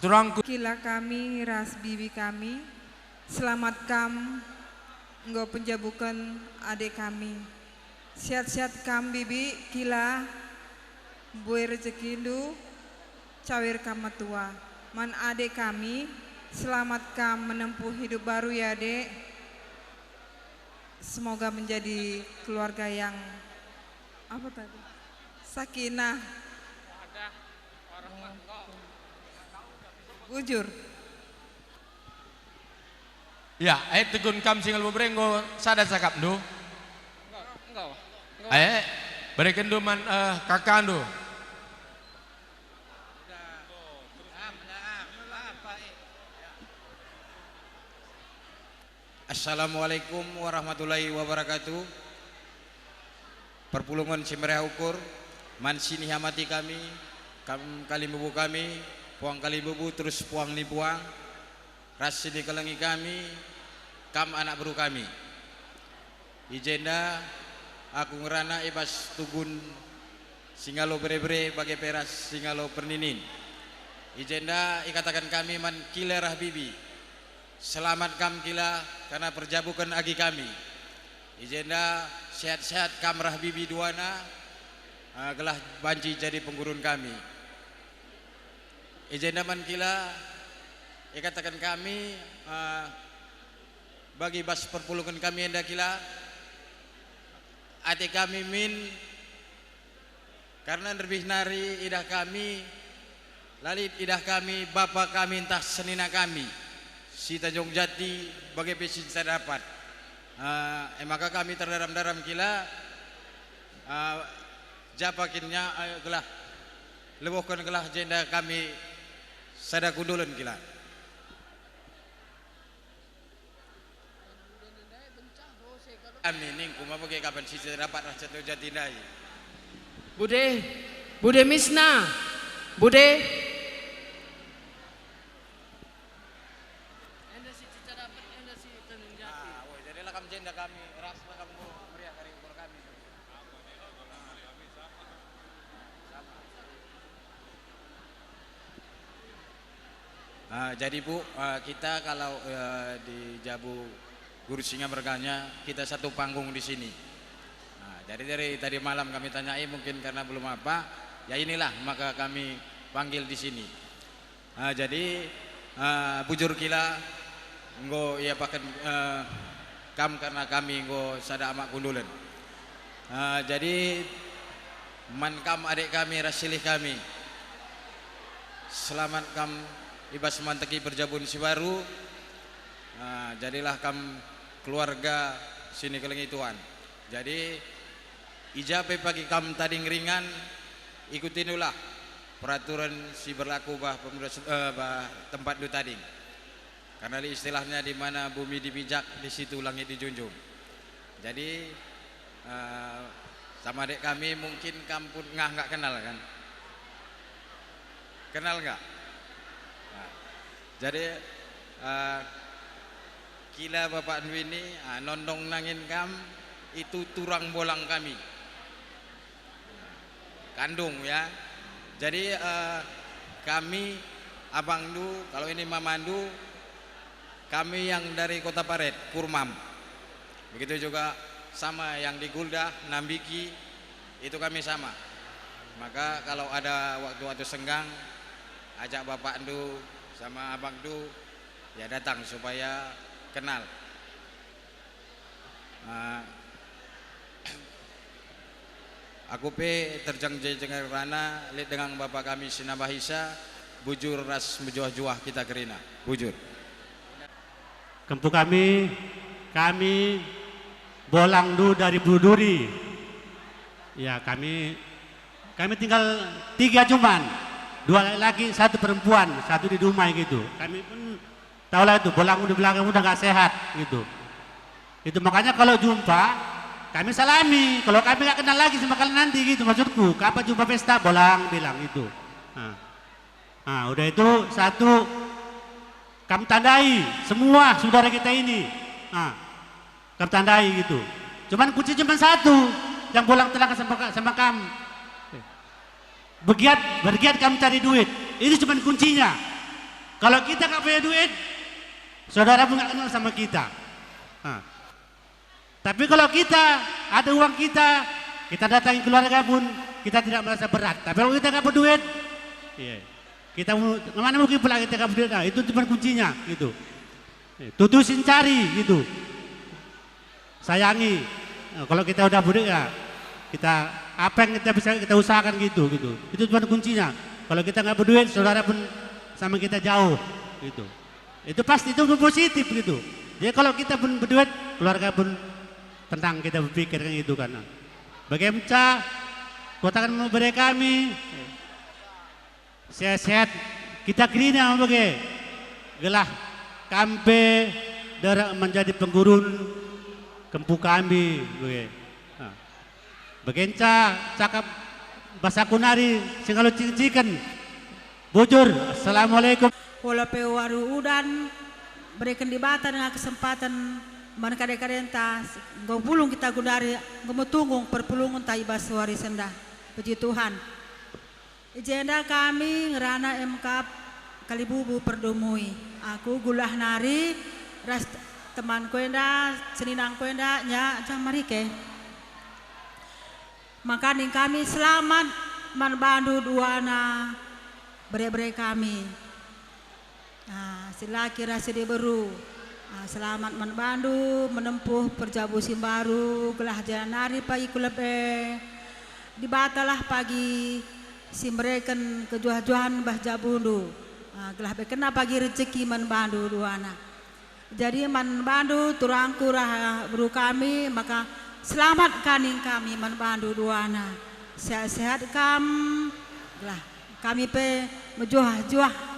turangku. Kila kami ras bibi kami, selamat kam enggo penjabuken ade kami. Sehat-sehat kam, bibi, Kila, mbue rejekindu, cawir kam metua. Man ade kami, selamat kam menempuh hidup baru ya, Dek. Semoga menjadi keluarga yang, apa tadi? Sakinah. Bujur. Ya, eh, tegun kam Singa Lebo bere enggo sada cakapndu. Enggo, enggo. Eh, berekenndu man, eh, kakandu. Assalamualaikum warahmatullahi wabarakatuh. Perpulungen si meriah ukur, man si nihamati kami, kam kalimbubu kami, puang kalimbubu terus puang ni puang, ras si dikelengi kami, kam anak beru kami. I jenda aku ngerana i bas tugun Singa Lebo bere-bere bage pe ras Singa Lebo perninin. I jenda ikataken kami man Kila Rahbibi, selamat kam Kila, karna perjabuken agi kami. I jenda sehat-sehat kam Rahbibi duana, eh, gelah banci jadi penggurun kami. I jenda man Kila, ikataken kami, eh, bagi bas perpulungen kami enda Kila, ate kami min, karna nderbih nari idah kami, la lit idah kami bapa kami ntah senina kami, si Tanjung Jati bage pe si Sadapat. Eh, e maka kami terdaram-daram Kila, eh, japa kin nya, eh, gelah lebohken gelah jenda kami sada kundulen Kila. Kami ningku maba bage kapan si Sadapat ras Tanjung Jati ndai. Bude, Bude Misna, Bude. Enda si Sadapat, enda si Tanjung Jati. Ah, woi, jadi lah kam jenda kami, ras lah kam meriah kari ukur kami. Ah, jadi, Bu, ah, kita kalau, eh, di jabu Guru Singa merganya, kita satu panggung di sini. Nah, jadi dari tadi malam kami tanyai, mungkin karena belum apa, ya inilah maka kami panggil di sini. Ah, jadi, ah, bujur Kila, enggo iapaken, eh, kam karena kami enggo sada amak kundulen. Ah, jadi man kam adek kami ras silih kami, selamat kam i bas manteki perjabun si baru. Ah, jadilah kam keluarga si nikelengi Tuhan. Jadi, i ja pe pagi kam tading ringan, ikutindulah peraturan si berlaku bah pemerus-, eh, bah tempatndu tading. Karena istilahnya di mana bumi dipijak, di situ langit dijunjung. Jadi, eh, sama adek kami mungkin kam pun ngah nggak kenal kan? Kenal nggak? Nah, jadi, eh, kila bapakndu ini, ah, nondong nangin kam, itu turang bolang kami. Kandung, ya. Jadi, eh, kami, abangndu, kalau ini mamandu, kami yang dari Kota Paret, Kurmam. Begitu juga sama yang di Guldah, Nambiki, itu kami sama. Maka kalau ada waktu-waktu senggang, ajak bapakndu sama abangndu, ya, datang supaya kenal. Ah, aku pe terjeng-jeng ngerana lit denga bapa kami si nambahisa, bujur ras mejuah-juah kita kerina. Bujur. Kempu kami, kami bolangndu dari Bulu Duri. Ya, kami, kami tinggal tiga cuman. Dua laki-laki, satu perempuan, satu di Dumai gitu. Kami pun tahulah itu, bolangndu di belakang udah nggak sehat gitu. Itu makanya kalau jumpa, kami salami. Kalau kami nggak kenal lagi sama kalian nanti gitu maksudku. Kapan jumpa pesta, bolang bilang gitu. Nah. Nah, udah itu satu, kam tandai semua saudara kita ini. Nah, kam tandai gitu. Cuman kunci cuman satu yang bolang telaka sama, sama kam. Begiat, bergiat kam cari duit. Itu cuman kuncinya. Kalau kita nggak punya duit, saudara pun nggak kenal sama kita. Nah. Tapi kalau kita ada uang kita, kita datangi keluarga pun kita tidak merasa berat. Tapi kalau kita nggak berduit, iya, kita mu-, kemana mungkin pula kita nggak berduit? Nah, itu cuma kuncinya gitu. Eh, tutusin cari gitu. Sayangi. Nah, kalau kita udah berduit ya, kita apa yang kita bisa kita usahakan gitu gitu. Itu cuma kuncinya. Kalau kita nggak berduit, saudara pun sama kita jauh gitu. Itu pasti itu positif gitu. Jadi kalau kita pun berduit, keluarga pun tenang kita berpikir kan gitu kan. Bage ngenca, kataken me bere kami, sehat-sehat kita kerina bage, gelah kam pe derek menjadi penggurun kempu kami bage. Nah. Bage ngenca cakap basaku nari si ngalo ciken-ciken. Bujur, assalamualaikum. Ola pe wari udan, bereken Dibata denga kesempaten man kade-kadenta, enggo pulung kita gundari, enggo metunggung perpulungenta i bas wari si enda. Puji Tuhan. I jenda kami ngerana emkap Kalibubu Perdumui. Aku Guldah nari ras temanku enda, seninangku enda, Nyak Jamarike. Maka ning kami selamat man bandu duana bere-bere kami. Ah, si laki ras si diberu. Ah, selamat man bandu menempuh perjabu si mbaru, gelah janari pagi ku lebe. Dibatalah pagi si mereken kejuah-juahen bah jabundu. Ah, gelah bekena pagi rejeki man bandu duana. Jadi man bandu turangku ras beru kami, maka selamat kaning kami man bandu duana. Sehat-sehat kam, gelah kami pe mejuah-juah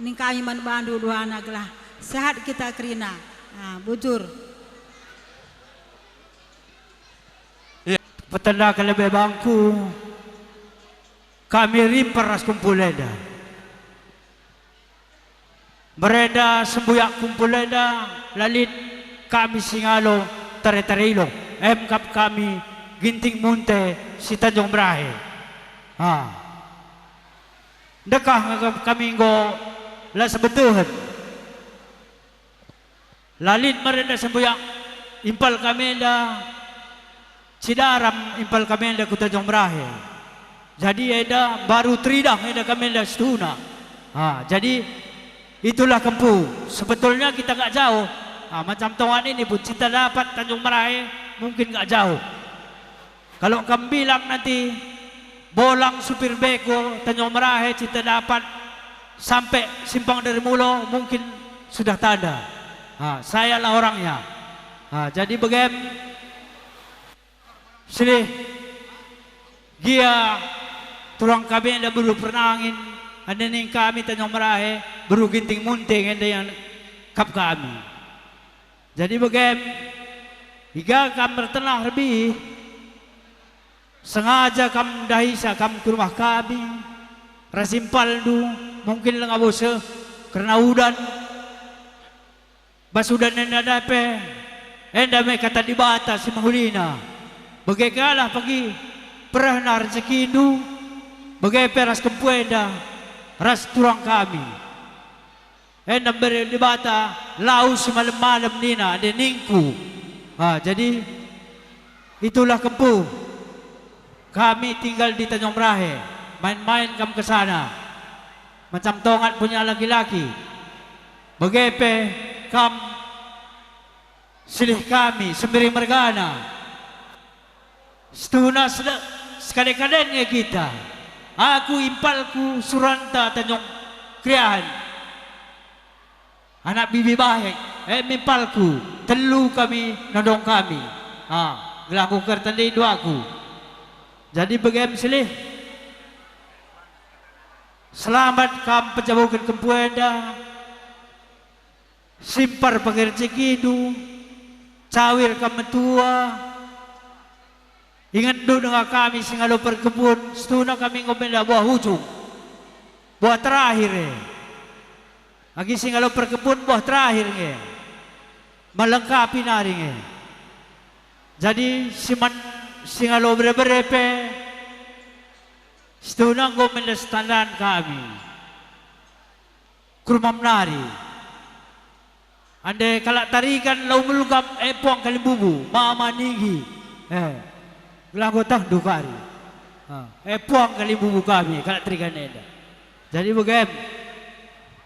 ning kami man bandu duana gelah sehat kita kerina. Nah, bujur. Ya, petendaken lebe bangku, kami rimpar ras kumpul enda. Merenda sembuyak kumpul enda, la lit kami si ngalo tere-tere ilong, emkap kami Ginting Munte si Tanjung Berahe. Ha. Ndekah nge kami enggo la sebetehen. La lit merenda sembuyak impal kami enda, Cidaram impal kami enda ku Tanjung Berahe. Jadi enda mbaru teridah enda kami enda situhuna. Ha, jadi itulah kempu. Sebetulnya kita nggak jauh. Ha, macam tongan ini pun Citadapat, Tanjung Berahe mungkin nggak jauh. Kalau kam bilang nanti Bolang, Supir Beko, Tanjung Merahe, Citadapat, sampai Simpang Darimulo, mungkin sudah tanda. Ha, sayalah orangnya. Ha, jadi begem, silih gia turang kami enda beru Pernangin, enda ning kami Tanjung Merahe, beru Ginting Munting enda yang kap kami. Jadi begem, iga kam ertenah rebih, sengaja kam ndahisa kam ku rumah kami, ras impalndu, mungkin langa boseh kerna udan, bas udan enda pe, enda me kata Dibata si mehulina. Bage kalah pagi perehna rejekindu, bage pe ras kempu enda ras turang kami. Enda mbere Dibata lau si malem-malem nina, ende ningku. Ha, jadi itulah kempu. Kami tinggal di Tanjung Merahe, main-main kam ke sana. Macam tongat punya laki-laki. Bage pe kam silih kami, Sembiring mergana. Situhuna sede-, sekade-kaden nge kita. Aku impalku Suranta Tanjung Kriahen. Anak Bibi Baek, e me impalku, telu kami nondong kami. Ha, gelah ku kertendindu aku. Jadi begem silih. Selamat kam pejabuken kempu enda. Simpar pagi rejekindu, cawir kam metua. Ingetndu denga kami si ngalo perkebun, situhuna kami enggo menda buah ujung, buah terakhir e. Agi si ngalo perkebun buah terakhir nge, melengkapi nari nge. Jadi si man, si ngalo bere-bere pe, situhuna enggo menda setandan kami. Kurmam nari. Ande kalak Tarigan lau melgam, e puang kalimbubu, mama ninggi. Eh, gelah enggo tehndu kari. Ah, e puang kalimbubu kami, kalak Tarigan enda. Jadi begem,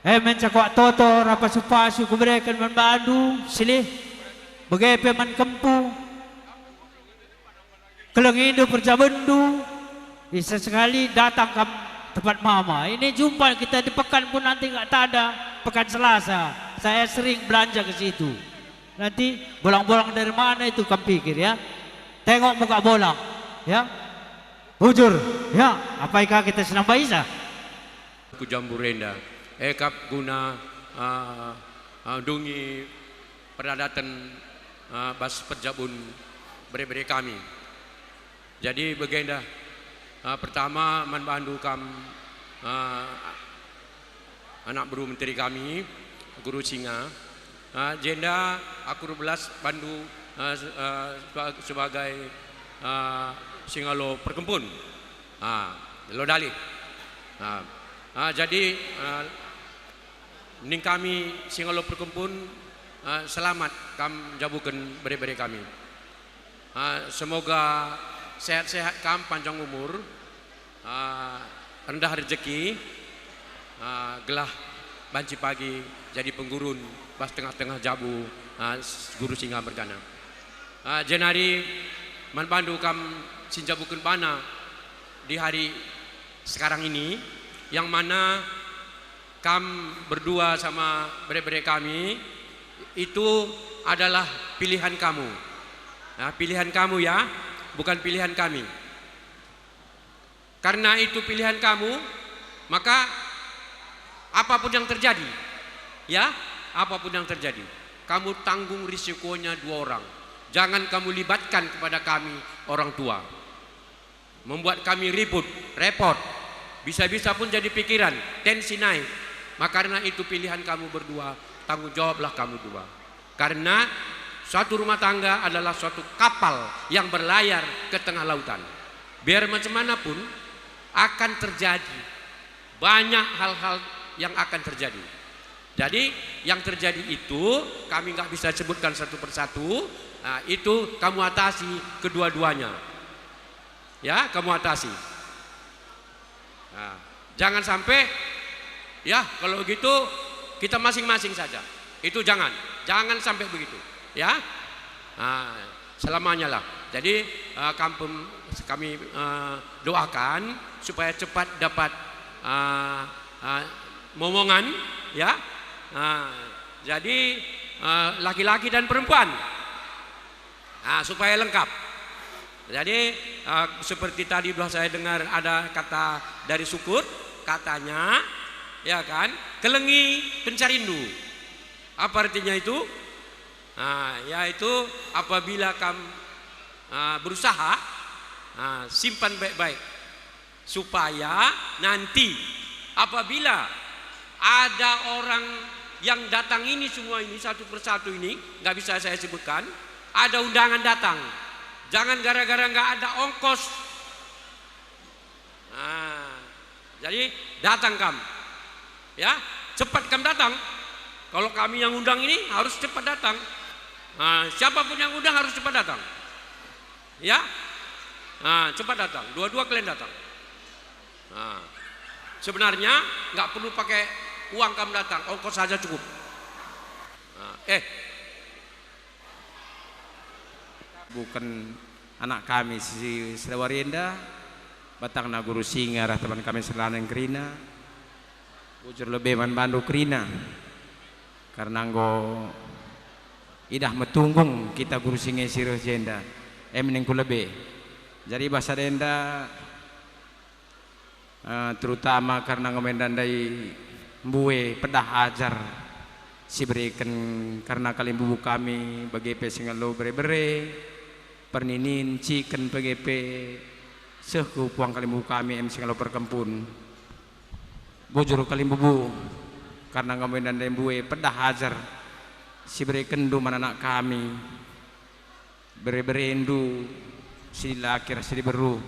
e menca kuak toto rap pasu-pasu kubereken man bandu, silih, bage pe man kempu. Kelengindu perjabenndu, isa sekali datang kam tempat mama. Ini jumpa kita di pekan pun nanti nggak tada, pekan Selasa. Saya sering belanja ke situ. Nanti bolang-bolang dari mana itu kam pikir ya. Tengok muka bolang, ya. Bujur, ya. Apa ika kita senam baisa? Ku Jambur enda. E kap guna, ah, ah, dungi peradaten, ah, bas perjabun bere-bere kami. Jadi bagenda, ah, pertama man bandu kam, ah, anak beru menteri kami, Guru Singa. Ah, jenda aku erbelas bandu, ah, se-, ah, seba-, sebagai, ah, singalo perkempun. Ah, lo dalih. Ah, ah, jadi, ah, ning kami singalo perkempun, ah, selamat kam jabuken bere-bere kami. Ah, semoga sehat-sehat kam, panjang umur, ah, rendah rejeki, ah, gelah banci pagi jadi penggurun bas tengah-tengah jabu, ah, s-, Guru Singa mergana. Ah, jenari man bandu kam si njabuken bana di hari sekarang ini, yang mana kam berdua sama bere-bere kami, itu adalah pilihan kamu. Nah, pilihan kamu ya, bukan pilihan kami. Karena itu pilihan kamu, maka apapun yang terjadi, ya, apapun yang terjadi, kamu tanggung risikonya dua orang. Jangan kamu libatkan kepada kami orang tua. Membuat kami ribut, repot. Bisa-bisa pun jadi pikiran, tensi naik. Maka karena itu pilihan kamu berdua, tanggung jawablah kamu dua. Karena suatu rumah tangga adalah suatu kapal yang berlayar ke tengah lautan. Biar macam mana pun akan terjadi. Banyak hal-hal yang akan terjadi. Jadi, yang terjadi itu kami nggak bisa sebutkan satu persatu. Nah, itu kamu atasi kedua-duanya. Ya, kamu atasi. Nah, jangan sampai, ya, kalau gitu kita masing-masing saja. Itu jangan, jangan sampai begitu. Ya. Nah, Selamanya lah. Jadi, eh, kampung kami, eh, doakan supaya cepat dapat, eh, eh, momongan, ya. Eh, jadi, eh, laki-laki dan perempuan. Ah, supaya lengkap. Jadi, eh, seperti tadi sudah saya dengar ada kata dari Sukut, katanya, ya kan, "Kelengi pencarindu." Apa artinya itu? Nah, yaitu apabila kam, ah, berusaha, ah, simpan baik-baik, supaya nanti apabila ada orang yang datang ini, semua ini satu persatu ini, nggak bisa saya sebutkan, ada undangan datang, jangan gara-gara nggak ada ongkos. Nah, jadi datang kam. Ya, cepat kam datang. Kalau kami yang undang ini harus cepat datang. Nah, siapapun yang undang harus cepat datang. Ya? Nah, cepat datang. Dua-dua kalian datang. Nah, sebenarnya nggak perlu pakai uang kam datang, ongkos saja cukup. Nah, eh, Buken anak kami si Selawari enda, batangna Guru Singa arah teman kami selanen kerina, bujur lebe man bandu kerina, karena enggo idah metunggung kita Guru Singa si reh jenda, em ningku lebe. Jadi bas sada enda, Eh, terutama karena enggo enda ndai mbue pedah ajar si bereken karena kalimbubu kami bage pe si ngalo bere-bere, perninin, ciken bage pe seh ku puang kalimbubu kami em si ngalo perkempun. Bujur kalimbubu, karena enggo enda ndai mbue pedah ajar si berekenndu man anak kami. Bere-berendu si dilaki ras si diberu,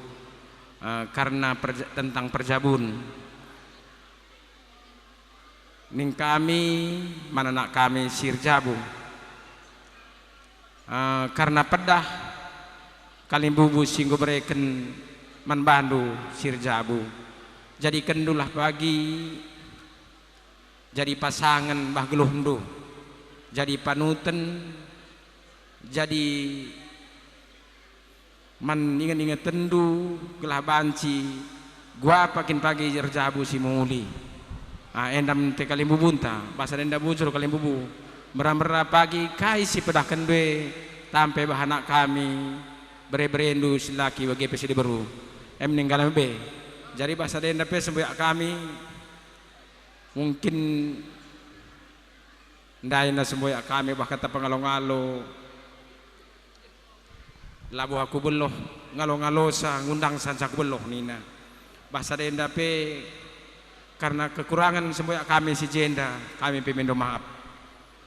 eh, karna perja-, tentang perjabun. Ning kami man anak kami si erjabu, eh, karna pedah kalimbubu si enggo bereken man bandu si erjabu. Jadikenndulah bagi jadi pasangen bah geluhndu, jadi panuten, jadi man inget-ingetenndu gelah banci guapa kin pagi erjabu si muli. Ah, enda mente kalimbubunta, bas sada enda bujur kalimbubu. Mera-mera pagi kai si pedahkenndu e tampe bah anak kami, bere-berendu si laki bage pe si diberu. Em ninggal be. Jadi bas sada enda pe sembuyak kami, mungkin ndaina sembuyak kami bah kata pengalo-ngalo, labo aku beluh, ngalo-ngalosa, ngundangsa nca aku beluh nina. Bah sada enda pe karna kekurangen sembuyak kami si jenda, kami pe mindo maap.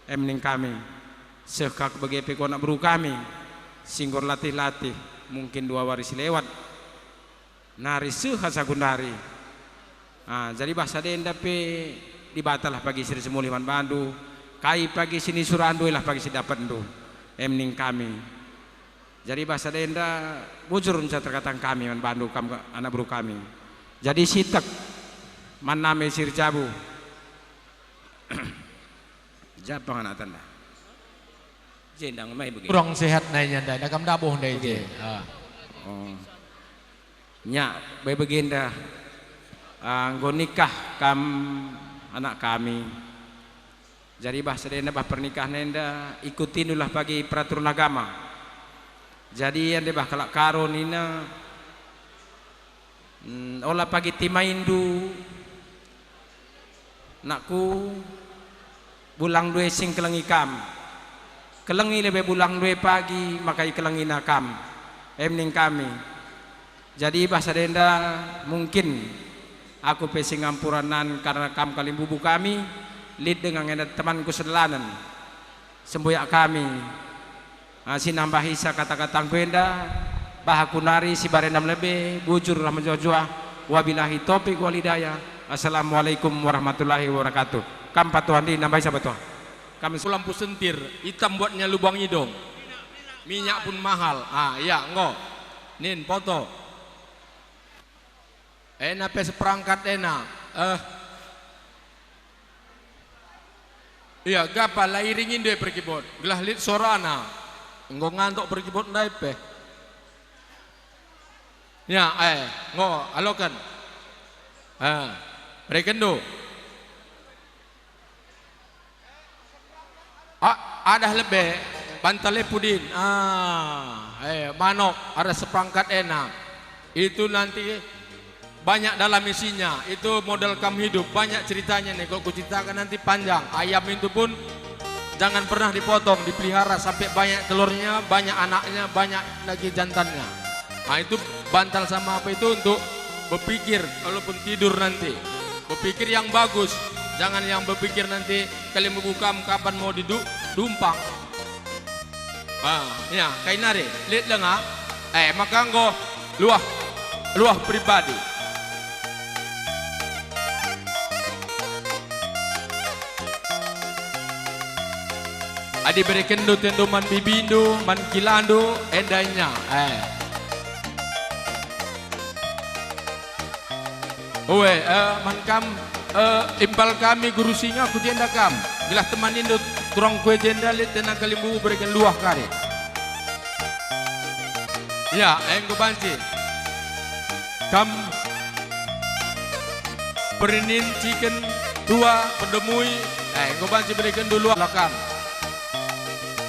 Em ning kami, seh ka bage pe ku anak beru kami, si enggo erlatih-latih, mungkin dua wari si lewat. Nari seh asa ku ndari. Ah, jadi bah sada enda pe Dibatalah pagi si ersemulih man bandu, kai pagi si nisurandu ilah pagi si dapetndu, em ning kami. Jadi bah sada enda bujur nca terkatang kami man bandu kam anak beru kami. Jadi sitek man nami si erjabu. Japang anak tanda. Jendang mai bagi. Kurang sehat nai nyanda, enda kam dabuh ndai je. Bagi. Ah. Oh. Nya, bai bagenda, ah, enggo nikah kam anak kami. Jadi bah sada enda bah pernikahen enda, ikutindulah pagi peraturan agama. Jadi enda bah kalak Karo nina, mm, ola pagi timaindu, nakku, bulangndu e si ngkelengi kam. Kelengi lebe bulangndu e pagi, maka ikelengina kam. Em ning kami. Jadi bah sada enda mungkin aku pe si ngampuranan karna kam kalimbubu kami, lit denga enda temanku sedalanen. Sembuyak kami, ah, si nambahisa kata-katangku enda, bah aku nari si barendam lebe, bujur ras mejuah-juah. Wabillahi taufik wal hidayah. Assalamualaikum warahmatullahi wabarakatuh. Kam patuhan di nambahisa patuh. Kam lampu sentir, itam buatnya lubang idung. Minyak pun mahal. Ah, iya, enggo. Nin, foto. Ena pe seperangkat ena. Eh. Iya, gapa la iringindu e perkibot, gelah lit sorana. Enggo ngantuk perkibot ndai pe. Ya, eh, enggo, aloken. Ah, berekenndu. Ah, adah lebe, bantal e pudin. Ah, eh, manok, arah seperangkat ena. Itu nanti banyak dalam isinya. Itu modal kam hidup, banyak ceritanya nih. Kalau kuceritakan nanti panjang. Ayam itu pun jangan pernah dipotong, dipelihara sampai banyak telurnya, banyak anaknya, banyak lagi jantannya. Nah, itu bantal sama apa itu untuk berpikir kalaupun tidur nanti. Berpikir yang bagus, jangan yang berpikir nanti kalimbubu kam kapan mau didu-, dumpang. Ah, ya, kai nari, lit denga. Eh, maka enggo luah, luah pribadi. Adi berekenndu tendo man bibindu, man kilandu, enda nya, eh. Ue, eh, man kam, eh, impal kami Guru Singa ku jenda kam. Gelah temanindu turang kue jenda lit tenang kalimbubu bereken luah kari. Ya, enggo banci. Kam pernin ciken tua pendemui, eh, enggo banci berekenndu luah kam.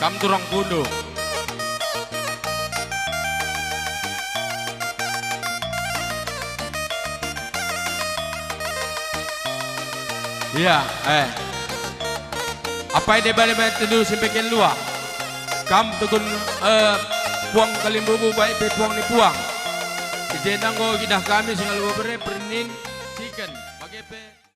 Kam turang kundu. Iya, eh. Apai deba-deba tendu si peken luah. Kam tukun, eh, puang kalimbubu baik pe puang ni puang. I jenda enggo idah kami si ngalo bebere pernin ciken. Bage pe.